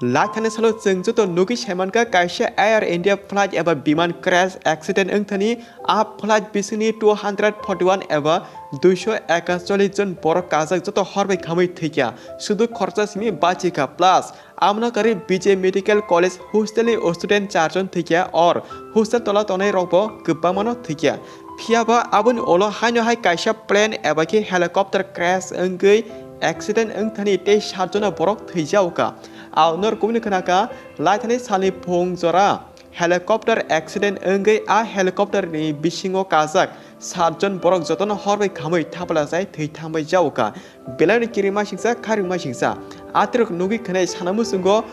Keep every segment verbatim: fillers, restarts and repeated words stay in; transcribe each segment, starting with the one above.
Laithani salo chwng joto nugwi saimankha kaisa Air India flight eba biman crash accident wngthani, a flight bisingni two hundred forty one eba duiso ekacholish jon borok kajak joto horbai khamwi thwikha, sudu khoroksa simi bachikha, plus amno karwi B J Medical College hostel ni student charjon thwikha, or hostel tola tongnai rokbo kwbangmano thwikha. Phiyaba aboni ulo haino hai kaisa plane eba khe helicopter crash wngwi accident wngthani tei satjona borok thwijaokha. Ao norok kubuni khnakha, laithani salni phung jora helicopter accident wngwi a helicopter ni bisingo kajak satjon borok jotono horbai khamwi thapla jai thwi thangbai jaokha. Belaino kirima singsa, kharima singsa. Atirok nugwi khwnai sana muchungo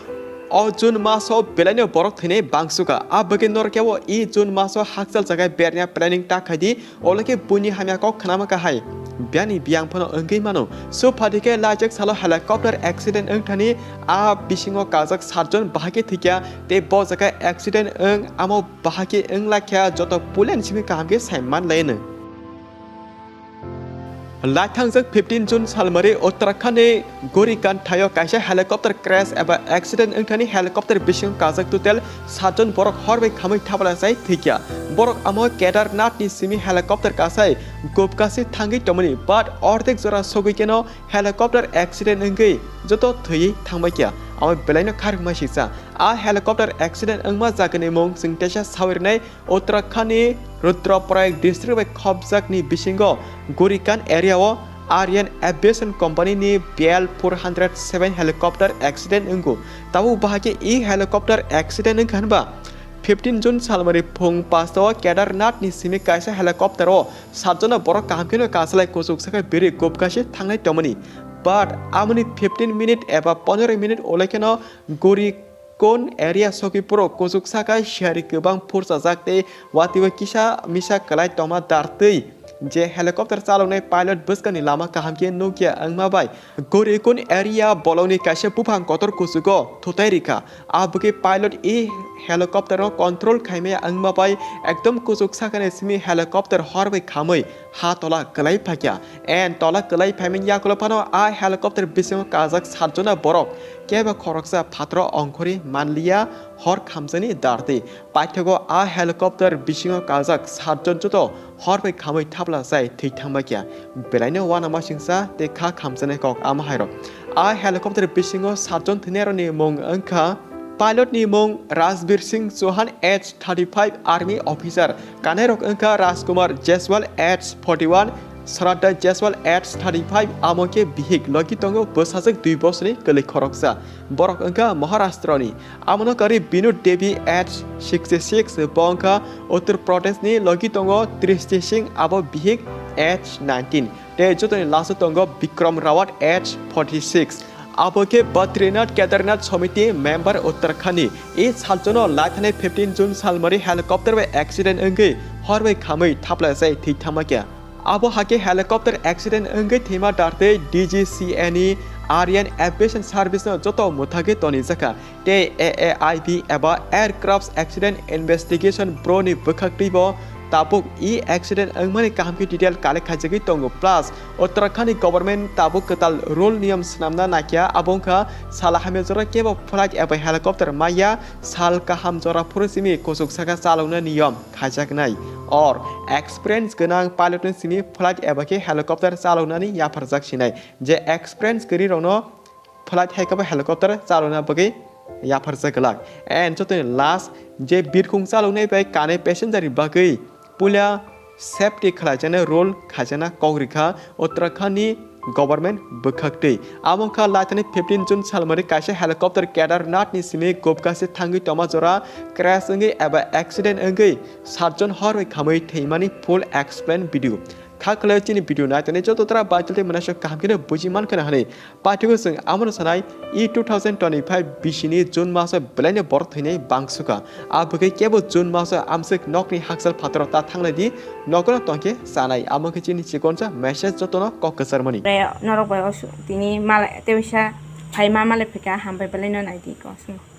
o June maso belaino borok thwinai bangsukha. A bagwi norok kebo e June maso hakchal jaga berna planning ta khaidi, olokhe buini hamya kok khnama kahai. Biyani biyang phano wngwi mano. So phatikhe lajak salo helicopter accident wngthani a bisingo kajak satjon bahai khe thwikha tei bo jaga accident wng amo bahai khe wng lakha joto pulen simi kaham khe sai man laino. Laithangjak fifteen June salmari Uttarakhand ni Gorikan thaio kaisa helicopter crash eba accident wngthani helicopter bisingo kajak total satjon borok horbai khamwi thapla jai thwikha. Borok amo Kedarnath ni simi helicopter kasai gubkasi thangwi tongmani, but ordek jora sogwi keno helicopter accident wngwi joto thwiwi thangbaikha. Amo belaino kharokma sisa. A helicopter accident wngma jagani mung chwng teisa sawi rwnai. Uttarakhand ni Rudraprayag district bai khopjak ni bisingo Gorikan area o Aryan Aviation Company ni B L four hundred seven helicopter accident wngo. Tabuk bahai khe e helicopter accident wngkha hinba fifteen June salmari phung pasta o Kedarnath ni simi kaisa helicopter o satjona borok kaham kheno kasalai kuchuk saka biri gubkasi thangnai tongmani. But amoni fifteen minute eba pondro minute ulai kheno Gori Kun area sogwi phuru kuchuk saka siyari kwbang phursajak tei watwi o kisa misa kwlai tongma dar twi je helicopter chaloknai pilot bwskangni lama kaham khe nukya wngma bai Gorikun area bolongni kaisa buphang kotor kuchugo thutai rikha. A bwkhe pilot e helicopter no control khaimaya wngma bai ekdom kuchuk sakani simi helicopter hor bai khamwi ha tola kwlai phaikha. En tola kwlai phaimani yakulo phano a helicopter bisingo kajak satjona borok kebo khoroksa phatro ongkhorwi manliya hor khamjani dartwi. Paithago a helicopter bisingo kajak satjon joto hor bai khamwi thapla jai thwi thangbaikha. Belaino uanamasingcha tei kha khamjani kok ama hairok. A helicopter bisingo satjon thwinairokni mung wngkha, pilot ni mung Rajbir Singh Chauhan, age thirty five, army officer. Kanairok wngkha Rajkumar Jaiswal, age forty one, Shraddha Jaiswal, age thirty five, amo khe bihik logi tongo bwsajwk dui bosorni kwlwi khoroksa. Borok wngkha Maharashtrani. Amono karwi Binod Devi, age sixty six, bo wngkha Uttar Pradeshni, logi tongo Drishti Singh, abo bihik, age nineteen. Tei jotoni last o tongo Bikram Rawat, age forty six. Abo khe Badrinath Kedarnath Somiti member Uttarakhand ni. E satjono laithani fifteen June salmari helicopter bai accident wngwi hor bai khamwi thapla jai thwi thangma khe. Abo hakhe helicopter accident wngwi thwima dartwi D G C A ni Aryan Aviation Service no joto mwthagwi tonijakha. Tei A A I B eba Aircraft Accident Investigation Bureau ni bwkhaktwi bo tabuk e accident wngmani kaham khe detail collect khaijagwi tongo. Plus, Uttarakhand ni government tabuk kwtal rule niyom swnamna naikha, abo wngkha sal hamya jora kebo flight eba helicopter maya, sal kaham jora phuru simi kuchuk saka chalokna niyom khaijaknai. Or, experience gwnang pilot ni simi flight eba khe helicopter chaloknani yapharjak sinai. Je experience kwrwi rokno flight hai khe bo helicopter chalokna bagwi yapharjak glak. And jotoni last, je birkhung chaloknai bai kanai passenger ni bagwi puila safety khlaijaknai rule khaijakna kok rikha Uttarakhand ni government bwkhaktwi. Amo wngkha laithani fifteen June salmari kaisa helicopter Kedarnath ni simi gubkasi thangwi tongma jora crash wngwi eba accident wngwi satjon hor bai khamwi thwimani full explain video. Kha khwlai chini video nai tani joto tra baitul tei mwnasok kaham kheno buji man khwna hwnwi. Paithago chwng amono sanai, e two thousand twenty-five bisini June maso belaino borok thwinai bangsukha. A bwkhe kebo June maso amswk nokni hakchal phataro ta thanglai di, nogono tongkhe chanai. Amo khe chini chikonsa message jotono kok kwcharmani. Norok bai osu tini mala tewisa phaima malai phika hambai belaino nai di kosmo.